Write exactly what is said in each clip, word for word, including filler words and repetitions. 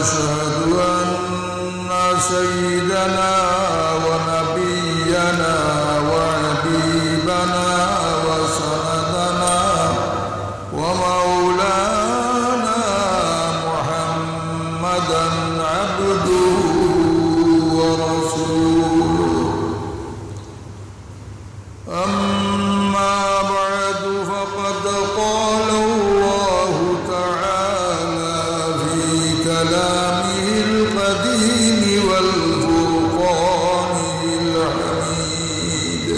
أشهد أن سيدنا ونبينا وحبيبنا وسندنا ومولانا محمدا عبده ورسوله. أما بعد، فقد قال الله تعالى في كلامه القديم والفرقانه الحميد: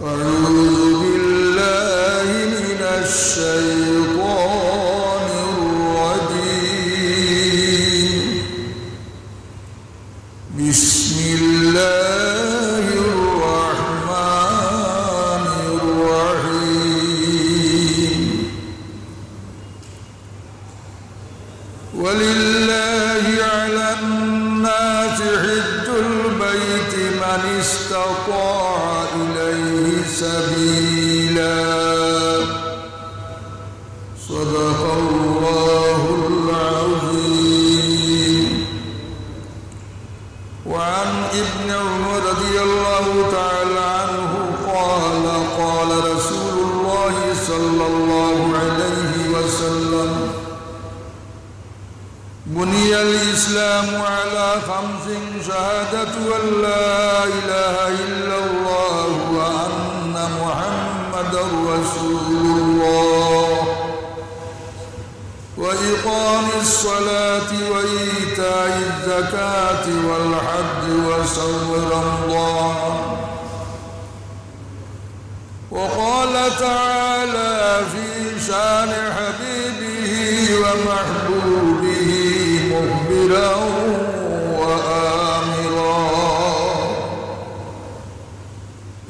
أعوذ بالله من الشيطان الرجيم. بسم الله الرحمن الرحيم. ولله على الناس حج البيت من استطاع إليه سبيلا. صدق الله العظيم. وعن ابن عمر رضي الله تعالى عنه قال: قال رسول الله صلى الله عليه وسلم: بني الإسلام على خمس: شهادة أن لا إله إلا الله وأن محمدا رسول الله، وإقام الصلاة وإيتاء الزكاة والحج وصوم رمضان. وقال تعالى في شان حبيبه ومحبوبه مخبرا وآمرا: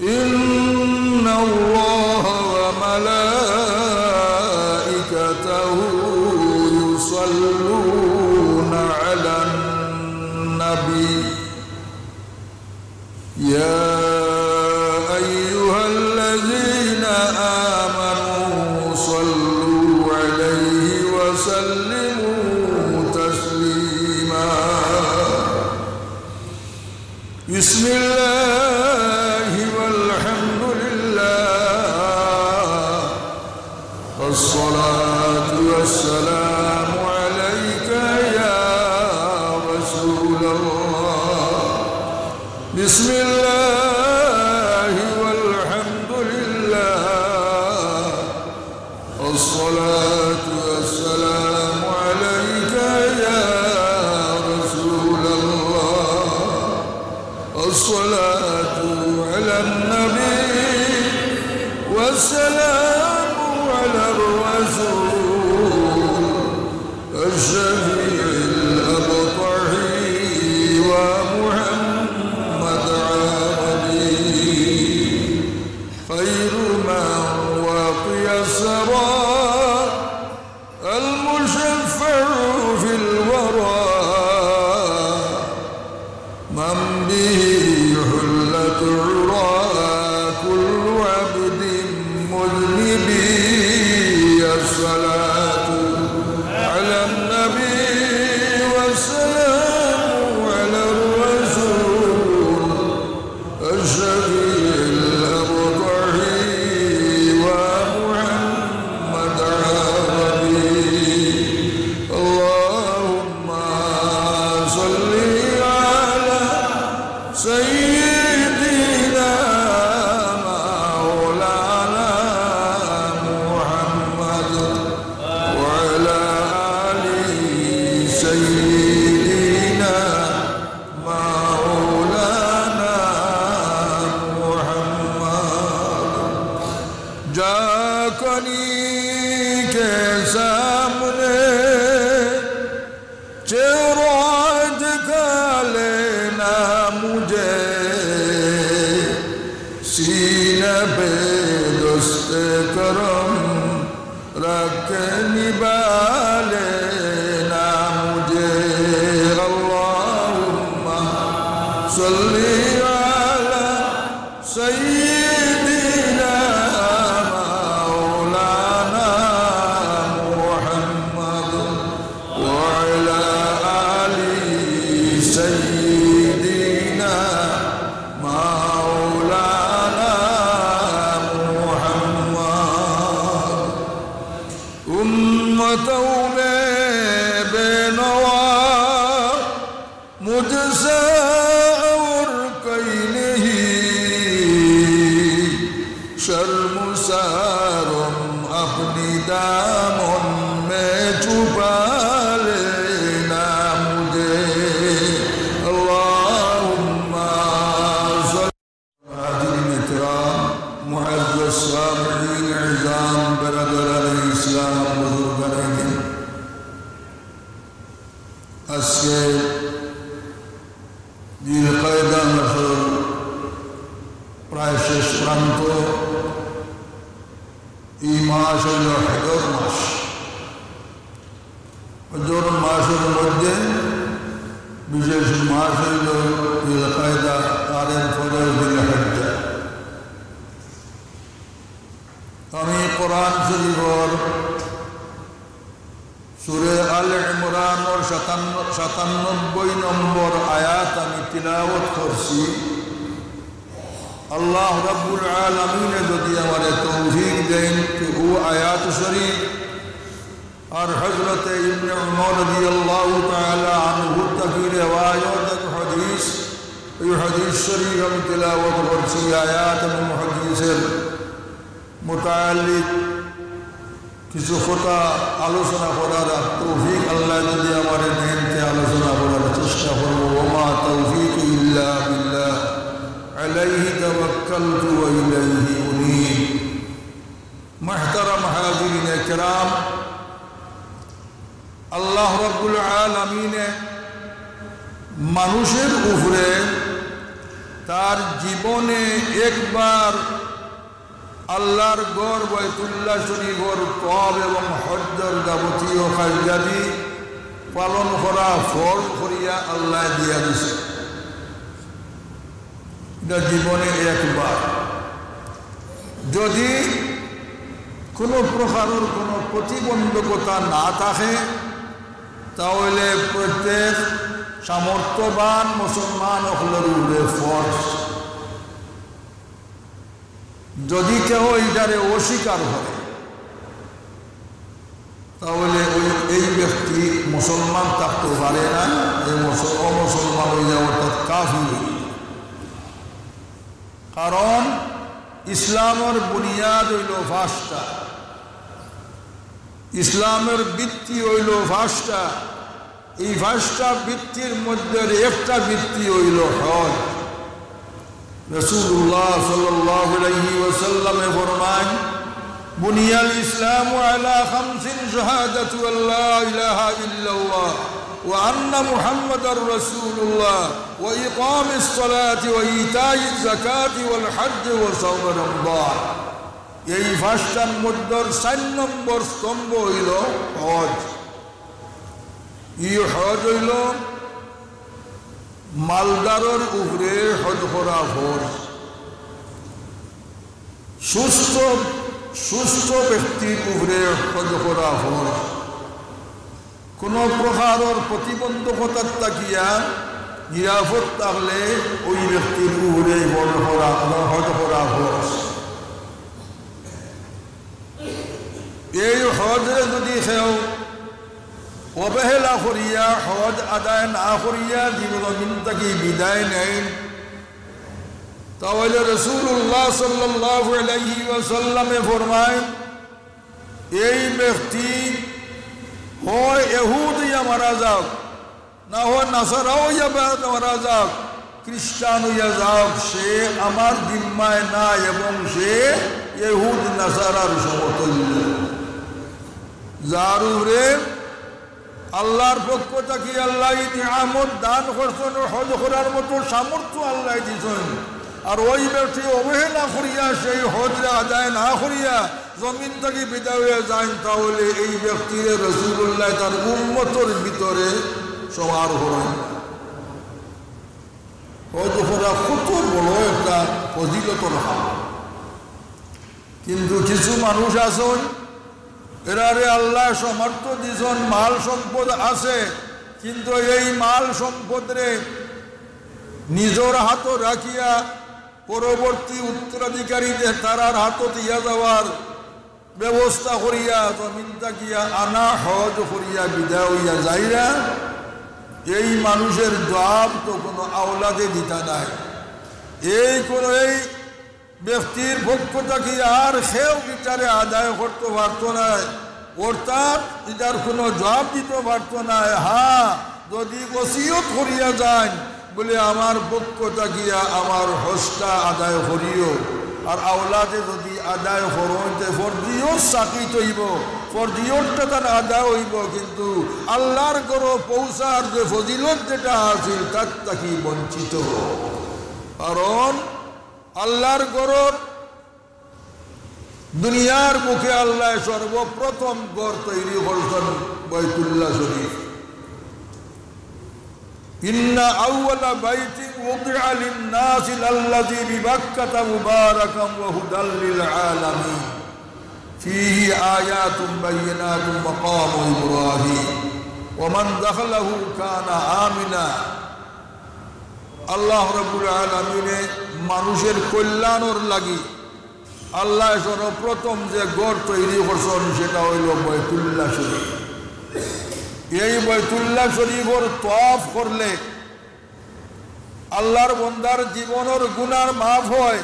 إن الله وملائكته يصلون على النبي، يا أيها الذين آمنوا صلوا عليه وسلموا تسليما. بسم الله والحمد لله، والصلاة والسلام عليك يا رسول الله. بسم الله والحمد لله، والصلاة والسلام عليك يا رسول الله. الصلاة على النبي والسلام على الرسول الشفيع الأبطحي ومحمد عربي خير من وقي الثرى، المشفع في الورى، من به حلت عرى كل عبد مذنب. الصلاة على النبي والسلام على الرسول الشفيع الأبطحي ومحمد عربي. اللهم صل على سيدنا مولانا محمد وعلى آل سيدنا مولانا محمد۔ جا کنی کے سامنے چہرہ دکھا لینا مجھے، سینے پہ دست کرم رکھ کے نبھا لینا مجھے۔ اللهم صل على سيدنا مولانا محمد আজকে জিলকায়দা মাসর প্রায় শেষ প্রান্ত। এই মাস হইল হজর মাস। হজর মাসর মধ্যে বিশেষ মাস হইল জিলকায়দা, আর এর পরে জিলহজ্জা। আমি কোরআন শরীফর সূরা আলে ইমরানর সাতান্ন, সাতানব্বই নম্বর আয়াত আমি তিলাওয়াত করছি। আল্লাহ রাব্বুল আলামিনে যদি আমারে তৌফিক দেন, তো ও আয়াত শরীফ আর হযরতে ইবনে উমর রাদিয়াল্লাহু তাআলা আনহু থাকি রেওয়ায়ত এক হাদিস, এই হাদিস শরীফ আমি তিলাওয়াত করছি, আয়াত এবং হাদিসের মোতাল্লিক কিছু কথা আলোচনা করার আর তৌফিক আল্লাহ যদি আমারে দেন, তে আলোচনা করার চেষ্টা করব। ওমা তৌফিক ইল্লা বিল্লাহ, আলাইহি তাওয়াক্কালতু ওয়া ইলাইহি উনীব। মুহতারাম হাজিরিনে কেরাম, আল্লাহ রাব্বুল আলামিনে মানুষের উপরে তার জীবনে একবার আল্লাহর ঘর বাইতুল্লাহ শরীফর তওয়াফ এবং হজ্জর যাবতীয় কার্যাদি পালন করা ফরজ করিয়া আল্লাহ দিয়া দিছে। এটা জীবনে একবার। যদি কোনো প্রকারর কোনো প্রতিবন্ধকতা না থাকে, তাহলে প্রত্যেক সামর্থ্যবান মুসলমান অকলর উপরে ফরজ। যদি কেউ ইটারে অস্বীকার করে, তাহলে ওই, এই ব্যক্তি মুসলমান থাকতে পারে না, এই মুসল-, অমুসলমান হইয়া, অর্থাৎ কাফির হইয়া। কারণ ইসলামর বুনিয়াদ হইল পাঁচটা, ইসলামর ভিত্তি হইল পাঁচটা। এই পাঁচটা ভিত্তির মধ্যে একটা ভিত্তি হইল হজ। রাসূলুল্লাহ সাল্লাল্লাহু আলাইহি ওয়াসাল্লামে ফরমায়, "বুনিয়াল ইসলামু আলা খামসিন, শাহাদাতু আল্লা ইলাহা ইল্লাল্লাহ ওয়া আন্না মুহাম্মাদার রাসূলুল্লাহ ওয়া ইকামিস সালাতি ওয়া ইতাইজ যাকাতি ওয়াল হজ্জি ওয়া সাওমি রমাদান।" এই পাঁচটার মধ্যে চার নম্বর স্তম্ভ হইল হজ। ই হজ হইল মালদারর উপরে হজ করা ফরজ। সুস্থ, সুস্থ ব্যক্তির উপরে হজ করা ফরজ। কোনো প্রকারর প্রতিবন্ধকতার থাকিয়া নিরাপদ থাকলে ওই ব্যক্তির উপরে হজ করা, হজ করা ফরজ। এই হজরে যদি কেউ অবহেলা করিয়া, হজ আদায় না করিয়া জীবন জমিন থাকি বিদায় নেয়, তাহলে রাসূলুল্লাহ সাল্লাল্লাহু আলাইহি ওয়াসাল্লামে ফরমায়, এই ব্যক্তি হয় ইহুদ হইয়া মারা যাক, না হয় নাসারা হইয়া বে-, মারা যাক, খ্রিস্টান হইয়া যাক, সে আমার জিম্মায় নাই এবং সে ইহুদ নাসারার সমতুল্য। যার উপরে আল্লাহর পক্ষ থাকি আল্লাহ নিয়ামত দান করছেন, হজ করার মতো সামর্থ্য আল্লাহ দিছেন, আর ওই ব্যক্তি অবহেলা করিয়া সেই হজরে আদায় না করিয়া জমিন থাকি বিদায় হইয়া যাইন, তাহলে এই ব্যক্তিরে রাসূলুল্লাহ তার উম্মতর ভিতরে সমার করেন। হজ করা কত বড় একটা ফজিলতর কাম। কিন্তু কিছু মানুষ আছেন, এরারে আল্লাহ সামর্থ্য দিছেন, মাল সম্পদ আছে, কিন্তু এই মাল সম্পদরে নিজর হাতো রাখিয়া পরবর্তী উত্তরাধিকারী যে তারার হাতো দিয়া যাওয়ার ব্যবস্থা করিয়া জমিন থাকিয়া আনা হজ করিয়া বিদায় হইয়া যাইরা, এই মানুষের জবাব তো কোনো আওলাদে দিতা নাই। এই কোনো, এই ব্যক্তির পক্ষ থাকি আর কেউ বিচারে আদায় করতে পারতো না, অর্থাৎ এটার কোনো জবাব দিতে পারতো না। হ্যাঁ, যদি ওসিয়ত করিয়া যান, বলে, "আমার পক্ষ থাকিয়া আমার হজটা আদায় করিও, আর আওলাদে যদি আদায় করইন, তে ফরজিয়ত সাকিত অইবো, ফরজিয়তটা তান আদায় অইবো, কিন্তু আল্লাহর ঘরো পৌঁছার যে ফজিলত যেটা আছিল, তার থাকি বঞ্চিত। কারণ আল্লাহর ঘরর দুনিয়ার বুকে আল্লায় সর্বপ্রথম ঘর তৈরি করছইন বাইতুল্লাহ শরীফ। إن أول بيت وضع للناس للذي ببكة مباركا وهدى للعالمين فيه آيات بينات مقام إبراهيم ومن دخله كان آمنا। আল্লাহ রাব্বুল আলামিনে মানুষের কল্যাণর লাগি আল্লায় সর্বপ্রথম যে ঘর তৈরি করছইন, সেটা অইলো বাইতুল্লাহ শরীফ। এই বাইতুল্লাহ শরীফর তওয়াফ করলে আল্লাহর বন্দার জীবনর গুনার মাফ হয়।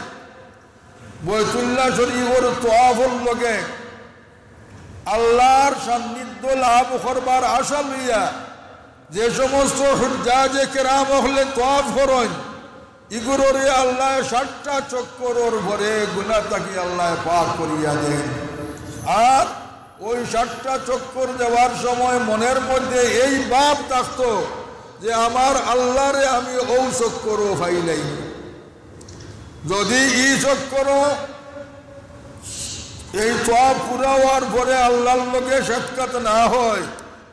বাইতুল্লাহ শরীফর তওয়াফর লগে আল্লাহর সান্নিধ্য লাভ করবার আশা লইয়া যে সমস্ত হুজ্জাজে কেরাম অকলে তওয়াফ করইন, ইগুলোরে আল্লায় সাতটা চক্করর পরে গুনা থাকি আল্লায় পাক করিয়া দেইন। আর ওই সাতটা চক্কর দেওয়ার সময় মনের মধ্যে এই ভাব থাকতো যে আমার আল্লাহরে আমি অউ চক্করো পাইলাইমু। যদি ই চক্করো এই তওয়াফ পুরা অওয়ার পরে আল্লাহর লগে সাক্ষাৎ না হয়,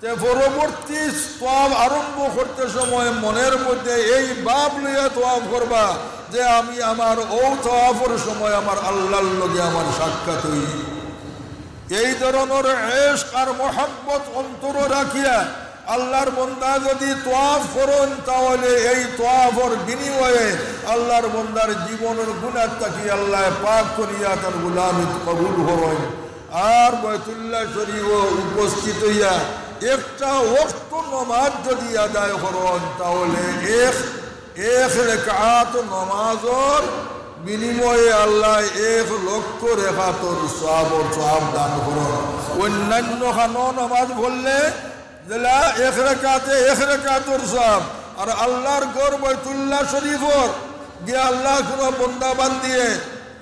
তে পরবর্তী তওয়াফ আরম্ভ করতে সময় মনের মধ্যে এই ভাব লইয়া তওয়াফ করবা যে আমি আমার অউ তওয়াফর সময় আমার আল্লাহর লগে আমার সাক্ষাৎ অইবো। এই ধরনর এশক আর মহব্বত অন্তরো রাখিয়া আল্লাহর বন্দা যদি তওয়াফ করইন, তাহলে এই তওয়াফর বিনিময়ে আল্লাহর বন্দার জীবনর গুনাহ থাকি আল্লায় পাক করিয়া তান গুলামিত কবুল করইন। আর বাইতুল্লাহ শরীফো উপস্থিত অইয়া একটা ওয়াক্ত নমাজ যদি আদায় করইন, তাহলে এক, এক রেকাত নমাজর বিনিময়ে আল্লায় এক লক্ষ রেকাতর সওয়াবর সওয়াব দান করইন। অন্যান্য খানো নমাজ পড়লে যেলা এক রেকাতে এক রেকাতর সওয়াব, আর আল্লাহর ঘর বাইতুল্লাহ শরীফর গিয়া আল্লাহর কোনো বন্দা বান্দিয়ে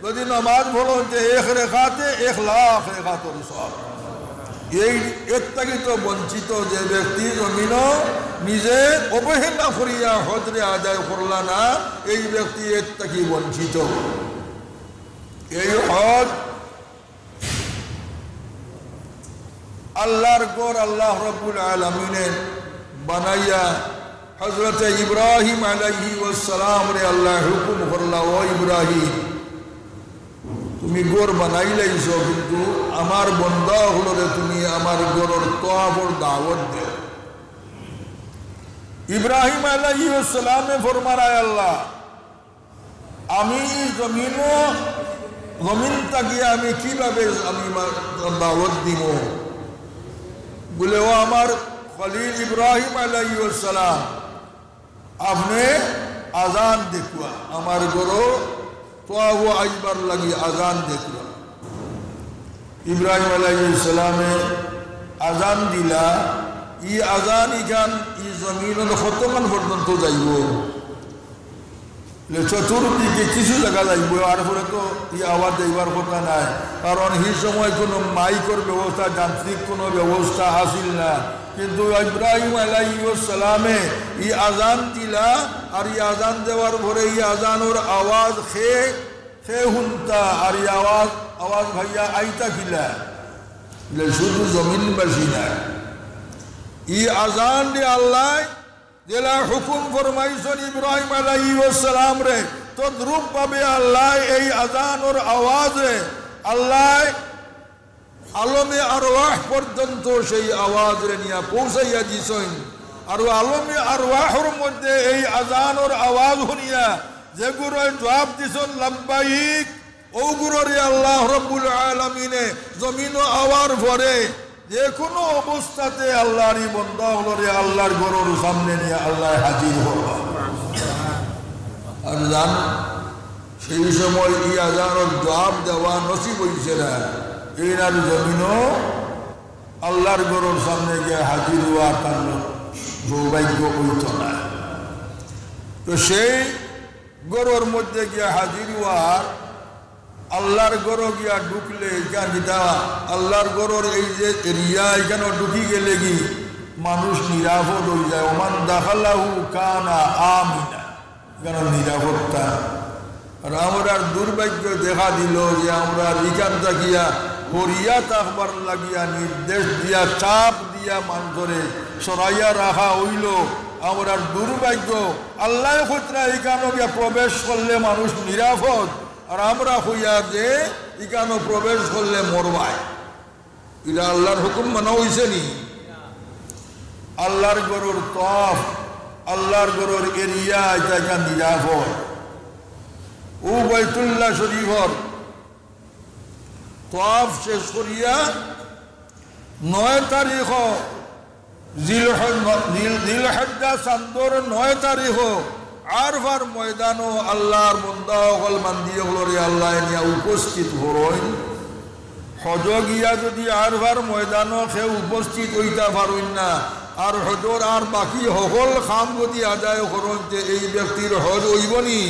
যদি নামাজ পড়ইন, তে এক রেকাতে এক লাখ রেকাতর সওয়াব। এই এর থাকি তো বঞ্চিত যে ব্যক্তি জমিনো নিজে অবহেলা করিয়া হজরে আদায় করলা না, এই ব্যক্তি এর থাকি বঞ্চিত। এই হজ আল্লাহর ঘর আল্লাহ রাব্বুল আলামিনে বানাইয়া হযরতে ইব্রাহিম আলাইহি ওয়াসসালামরে আল্লায় হুকুম করলা, "ও ইব্রাহিম, তুমি ঘর বানাইলাইছো, কিন্তু আমার বন্দা অকলরে তুমি আমার ঘরর তওয়াফর দাওয়াত দেও।" ইব্রাহিম আলাইহিস সালামে ফরমান, "আয় আল্লাহ, আমি ই জমিনো, জমিন থাকিয়া আমি কিভাবে আমি মা-, দাওয়াত দিমু?" বলে, "ও আমার খলিল ইব্রাহিম আলাইহিস সালাম, আপনে আজান দেউক্কা, আমার ঘরো তওয়াফো আইবার লাগি আজান দেউক্কা।" ইব্রাহিম আলাইহিস সালামে আজান দিলা, ই আজান ইখান ই জমিনর কতখান পর্যন্ত যাইবো? বলে, চতুর্দিকে কিছু জাগা যাইবো, আর পরে তো ই আওয়াজ যাইবার কথা নায়, কারণ হি সময় কোনো মাইকর ব্যবস্থা, যান্ত্রিক কোনো ব্যবস্থা আছিল না। কিন্তু ইব্রাহিম আলাইহিস সালামে ই আজান দিলা, আর ই আজান দেওয়ার পরে ই আজানর আওয়াজ কে, কে হুনতা, আর ই আওয়াজ, আওয়াজ পাইয়া আইতা কিলা? বলে, শুধু জমিনবাসী নায়, ই আজান দি আল্লায় যেলা হুকুম ফরমাইছইন ইব্রাহিম আলাইহিস সালামরে, তদ্রূপ ভাবে আল্লায় এই আজানর আওয়াজে আল্লায় আলমে আরওয়াহ পর্যন্ত সেই আওয়াজরে নিয়া পৌঁছাইয়া দিছইন। আর আলমে আরওয়াহর মধ্যে এই আজানর আওয়াজ হুনিয়া যেগুরে জবাব দিছইন লাব্বাইক, অগুরে আল্লাহ রাব্বুল আলামিনে জমিনো আওয়ার পরে যে কোনো অবস্থাতে আল্লাহর ই বন্দা অকলরে আল্লাহর ঘরর সামনে নিয়া আল্লায় হাজির করবা। আর জান, সেই সময় ই আজানর জবাব দেওয়া নসিব অইছে না, এইন আর জমিনো আল্লাহর ঘরর সামনে গিয়া হাজির অওয়া তান সৌভাগ্য অইতো না। তো সেই ঘরর মধ্যে গিয়া হাজির অওয়ার আল্লাহর ঘরো গিয়া ঢুকলে ইখান যেটা আল্লাহর ঘরর এই যে এরিয়া, ইখানো ঢুকি গেলেগি মানুষ নিরাপদ অইযায়। ওমান দাখালাহু কানা আমিনা, ইখানো নিরাপত্তা। আর আমরার দুর্ভাগ্য দেখা দিল যে আমরার ইখান থাকিয়া হরিয়া থাকবার লাগিয়া নির্দেশ দিয়া, চাপ দিয়া মানষরে সরাইয়া রাখা অইলো। আমরার দুর্ভাগ্য, আল্লায় কইতরা ইখানো গিয়া প্রবেশ করলে মানুষ নিরাপদ, আর আমরা কইয়ার যে ইখানো প্রবেশ করলে মরবায়। ইটা আল্লাহর হুকুম মানা অইছে নি? আল্লাহর ঘরর তওয়াফ, আল্লাহর ঘরর এরিয়া, ইটা ইখান নিরাপদ। অউ বাইতুল্লাহ শরীফর তওয়াফ শেষ করিয়া নয় তারিখো জিলহ-, জিল-, জিলহজ্জা চান্দর নয় তারিখো আরফার ময়দানো আল্লাহর বন্দা অকল, বান্দি অকলরে আল্লায় নিয়া উপস্থিত করইন। হজো গিয়া যুদি আরফার ময়দানো কেউ উপস্থিত অইতা পারইন না, আর হজর আর বাকি হকল কাম যুদি আদায় করইন, তে এই ব্যক্তির হজ অইবো নি?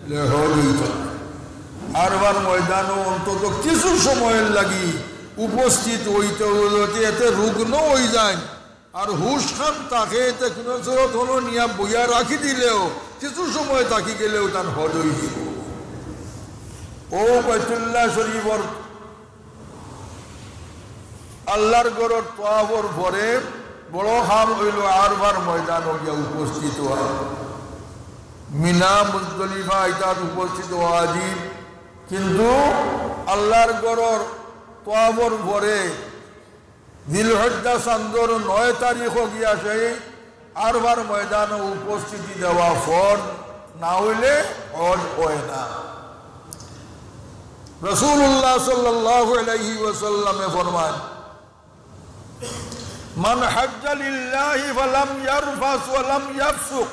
লে হজ অইতো। আরফার ময়দানো অন্তত কিছু সময়র লাগি উপস্থিত অইতে অইতে, এতে রুগ্ন অইযায়। আর হুশ খান থাকে, এতে কুনু সুরত হনো নিয়া বইয়া রাখি দিলেও, কিছু সময় থাকি গেলেও তান হজ অইযিবো। অউ বাইতুল্লাহ শরীফর আল্লাহর ঘরর তওয়াফর পরে বড় কাম অইলো আরফার ময়দানো গিয়া উপস্থিত অওয়া। মিনা, মুজদলিফা ইতাত উপস্থিত অওয়া ওয়াজিব, কিন্তু আল্লাহর ঘরর তওয়াফর পরে জিলহজ্জা চান্দর নয় তারিখো গিয়া সেই আরফার ময়দানো উপস্থিতি দেওয়া ফরজ, না অইলে হজ অয় না। রাসূলুল্লাহ সাল্লাল্লাহু আলাইহি ওয়াসাল্লামে ফরমাইন, "মান হাজ্জা লিল্লাহি ফালাম ইয়ারফাস ওয়া লাম ইয়াফসুক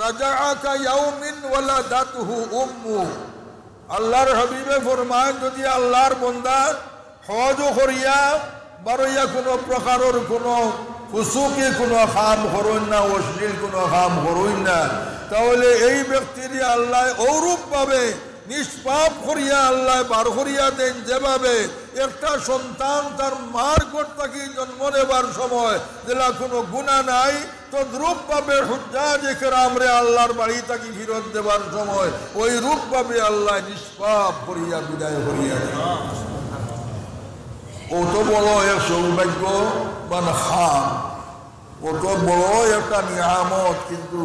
রাজাআ কা ইয়াউমিন ওয়ালাদাতহু উম্মু।" আল্লাহর হাবিবে ফরমাইন, যুদি আল্লাহর বন্দা হজ করিয়া বারইয়া কুনু প্রকারর কুনু ফুসুকি কুনু কাম করইন না, অশ্লীল কুনু কাম করইন না, তাহলে এই ব্যক্তিরে আল্লায় অউরূপভাবে নিষ্পাপ করিয়া আল্লায় বার করিয়া দেইন, যেভাবে একটা সন্তান তার মার গর্ভ থাকি জন্ম নেবার সময় যেলা কুনু গুনা নাই, তদ্রূপভাবে হুজ্জাজে কেরামরে আল্লাহর বাড়ি থাকি ফিরত দেবার সময় ওইরূপভাবে আল্লায় নিষ্পাপ করিয়া বিদায় করিয়া দেইন। অত বড় এক সৌভাগ্যবান কাম, অত বড় একটা নিয়ামত, কিন্তু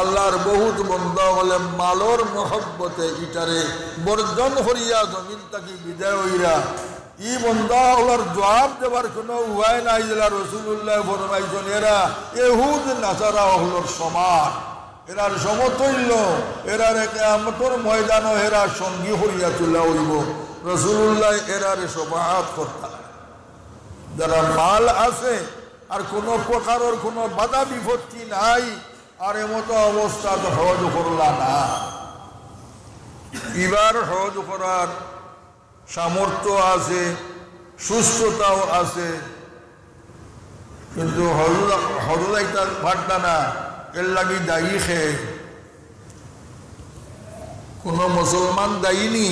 আল্লাহর বহুত বন্দা অকলে মালর মহব্বতে ইটারে বর্জন করিয়া জমিন থাকি বিদায় অইরা। ই বন্দা অকলর জবাব দেবার কুনু উপায় নাই, যেলা রাসূলুল্লায় ফরমাইছইন, এরা ইহুদ নাসারা অকলর সমান। এরার সমতুল্য, এরারে কিয়ামতর ময়দানো এরার সঙ্গী করিয়া তুলা অইবো। রাসূলুল্লায় এরারে শাফাআত করতা। যারার মাল আছে আর কুনু প্রকারর কুনু বাধা বিপত্তি নাই, আর এমতো অবস্থাত হজ করলা না, ইবার হজ করার সামর্থ্য আছে, সুস্থতাও আছে, কিন্তু হজ, হজ যাইতা পারতা না, এর লাগি দায়ী কে? কুনু মুসলমান দায়ী নি?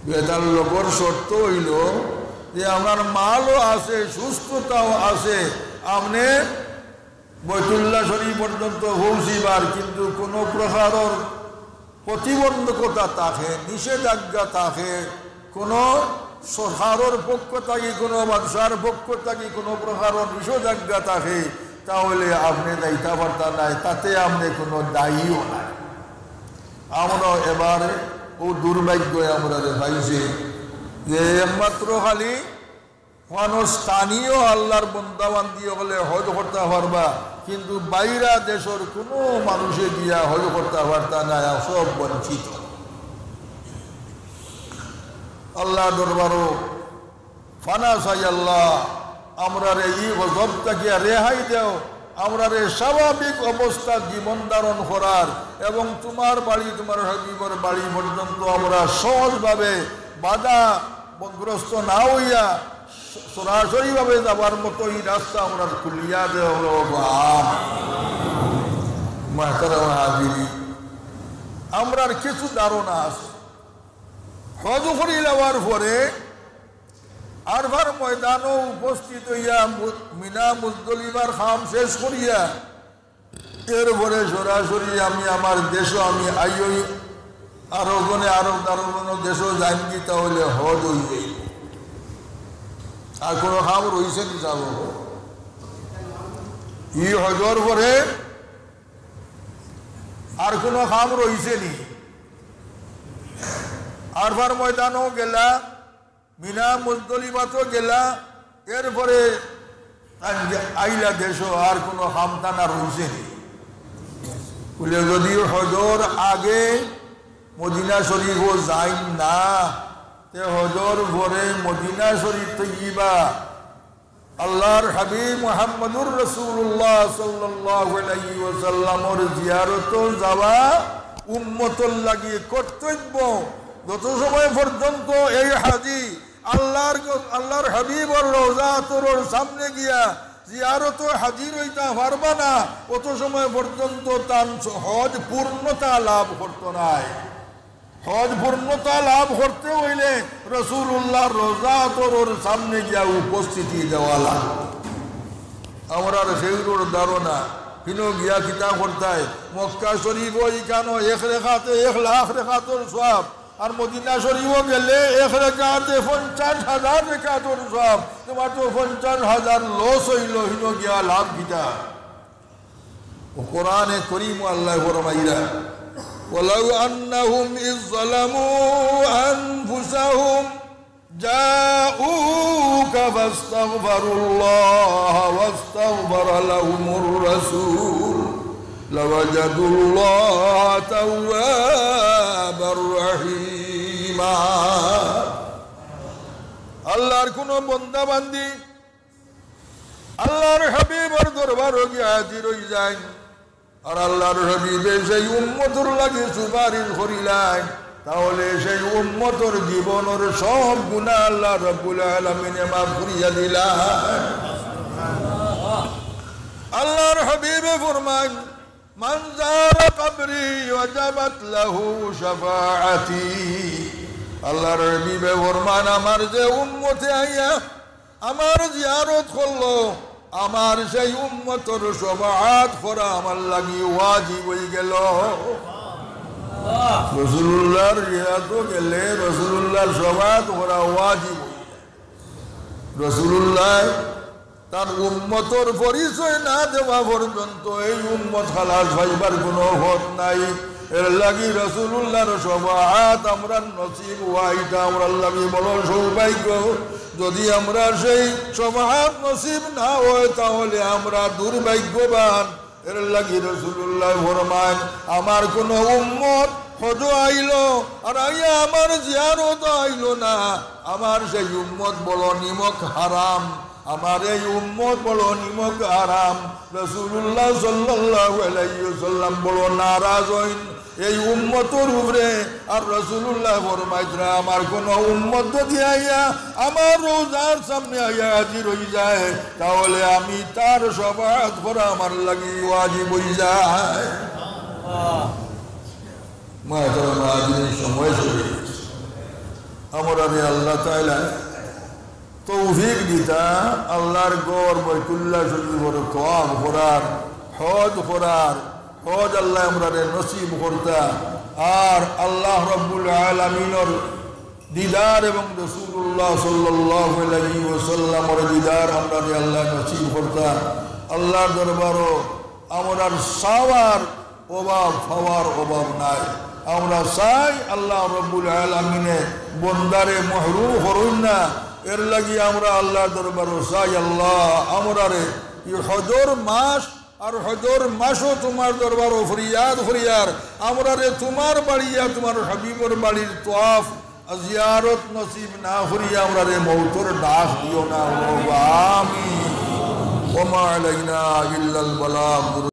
বেটার লোকর শর্ত অইলো যে আপনার মালও আছে, সুস্থতাও আছে, আপনে বাইতুল্লাহ শরীফ পর্যন্ত পৌঁছিবার, কিন্তু কুনু প্রকারর প্রতিবন্ধকতা থাকে, নিষেধাজ্ঞা থাকে, কুনু সরকারর পক্ষ থাকি, কুনু বাদশার পক্ষ থাকি কুনু প্রকারর নিষেধাজ্ঞা থাকে, তাহলে আপনে যাইতা পারতা নায়, তাতে আপনে কুনু দায়ীও নায়। আমরা এবার অউ দুর্ভাগ্য আমরারে পাইছে যে একমাত্র খালি কুনু স্থানীয় আল্লাহর বন্দা বান্দি অকলে হজ করতা পারবা, কিন্তু বাইরা দেশর কুনু মানুষে গিয়া হজ করতা পারতা নায়, সব বঞ্চিত। আল্লাহর দরবারো ফানা চাই, আল্লাহ, আমরারে ই গজব থাকিয়া রেহাই দেও, আমরারে স্বাভাবিক অবস্থা জীবন ধারণ করার এবং তুমার বাড়ি, তুমার হাবিবর বাড়ি পর্যন্ত আমরা সহজভাবে বাধাগ্রস্ত না অইয়া স-, সরাসরিভাবে যাবার মতো ই রাস্তা আমরার খুলিয়া দেও, আল্লাহ। মুহতারাম হাজিরিন, আমরার কিছু ধারণা আছে। হজ করি লওয়ার পরে আরফার ময়দানো উপস্থিত অইয়া মু-, মিনা মুজদলিফার কাম শেষ করিয়া এরপরে সরাসরি আমি আমার দেশো আমি আইয়ই, আর ওখানে আরো তার কোনো দেশো যাইন কি, তাহলে হজ অই যাইব। আর কোনো কাম রইছে নি যাব? ই হজর পরে আর কোনো কাম রইছে নি? আরফার ময়দানো গেলা, মিনা মুজদলিফাতো গেলা, এরপরে আইলা দেশো, আর কোনো কাম তান আর রইছে নি? বলে, যদিও হজর আগে মদিনা শরীফও যাইন না, তে হজর পরে মদিনা শরীফ তৈয়বা আল্লাহর হাবিব মুহাম্মদুর রাসূলুল্লাহ সাল্লাল্লাহু আলাইহি ওয়াসাল্লামর জিয়ারতো যাওয়া উম্মতর লাগি কর্তব্য। যত সময় পর্যন্ত এই হাজি আল্লাহর গ-, আল্লাহর হাবিবর রওজা আতরর সামনে গিয়া জিয়ারতো হাজির অইতা পারবা না, অত সময় পর্যন্ত তান হজ পূর্ণতা লাভ করতো নায়। হজ পূর্ণতা লাভ করতে অইলে রাসূলুল্লাহর রওজা আতরর সামনে গিয়া উপস্থিতি দেওয়া লাগবো। আমরার কেউরর ধারণা, হিনো গিয়া কিতা করতায়? মক্কা শরীফও ইখানো এক রেকাতে এক লাখ রেকাতর সওয়াব, আর মদিনা শরীফও গেলে এক রেকাতে পঞ্চাশ হাজার রেকাতর সওয়াব। তুমার তো পঞ্চাশ হাজার লস অইলো, হিনো গিয়া লাভ কিতা? ও কোরআনে করিমো আল্লায় ফরমাইরা, "ওয়ালাউ আন্নাহুম ইয যালামু আনফুসাহুম জাউকা ফাস্তাগফিরুল্লাহা ওয়াস্তাগফারা লাহুমুর রাসূল লাওয়াজাদুল্লাহা তাওয়াবার রাহিমা।" আল্লাহর কোনো বন্দা বান্দি আল্লাহর হাবিবর দরবারো গিয়া হাজির অই যাইন, আর আল্লাহর হাবিবে সেই উম্মতর লাগি সুপারিশ করিলাইন, তাহলে সেই উম্মতর জীবনর সব গুনাহ আল্লাহ রাব্বুল আলামিনে মাফ করিয়া দিলা। আল্লাহর হাবিবে ফরমাইন, "মান যারা কবরি ওয়াজাবাত লাহু শাফাআতি।" আল্লাহর হাবিবে ফরমান, "আমার যে উম্মতে আইয়া আমার জিয়ারত করলো, আমার সেই উম্মতর শাফাআত করা আমার লাগি ওয়াজিব অই গেল।" রাসূলুল্লাহর জিয়ারতো গেলে রাসূলুল্লাহর শাফাআত করা ওয়াজিব অই গেল। রাসূলুল্লাহ তান উম্মতর পরিচয় না দেওয়া পর্যন্ত এই উম্মত খালাস পাইবার কোনো পথ নাই। এর লাগি রাসূলুল্লাহর শাফাআত আমরার নসিব অওয়া ইটা আমরার লাগি বড় সৌভাগ্য। যদি আমরার সেই শাফাআত নসিব না অয়, তাহলে আমরা দুর্ভাগ্যবান। এর লাগি রাসূলুল্লাহ ফরমাইন, "আমার কোনো উম্মত হজো আইলো আর আইয়া আমার জিয়ারতো আইলো না, আমার সেই উম্মত বড় নিমক হারাম।" আমার এই উম্মত বড় নিমক হারাম। রাসূলুল্লাহ সাল্লাল্লাহু আলাইহি ওয়াসাল্লাম বড় নারাজ অইন এই উম্মতর উপরে। আর রাসূলুল্লাহ ফরমাইতরা, "আমার কোনো উম্মত যদি আইয়া আমার রওজার সামনে আইয়া হাজির অই যায়, তাহলে আমি তার শাফাআত করা আমার লাগি ওয়াজিব অই যায়।" মুহতারাম হাজিরিন, সময় শেষ অই গেছে। আমরারে আল্লাহ তাআলা তৌফিক দিতা, আল্লাহর ঘর বাইতুল্লাহ শরীফর তওয়াফ করার, হজ করার, হজ আল্লাহ আমরারে নসিব করতা। আর আল্লাহ রাব্বুল আলামিনর দিদার এবং রাসূলুল্লাহ সাল্লাল্লাহু আলাইহি ওয়াসাল্লামর দিদার আমরারে আল্লাহ নসিব করতা। আল্লাহর দরবারো আমরার চাওয়ার অভাব, পাওয়ার অভাব নাই। আমরা চাই আল্লাহ রাব্বুল আলামিনে বন্দারে মহরুম করইন না। এর লাগি আমরা আল্লাহর দরবারো চাই, আল্লাহ, আমরারে ই হজর মাস আর হজর মাসো তুমার দরবারো ফরিয়াদ করিয়ার, আমরারে তুমার বাড়িয়া তুমার হাবিবর বাড়ির তওয়াফ আর জিয়ারত নসিব না করিয়া আমরারে মউতর ডাক দিও না। আমিন। ওয়া মা আলাইনা ইল্লাল বালাগ।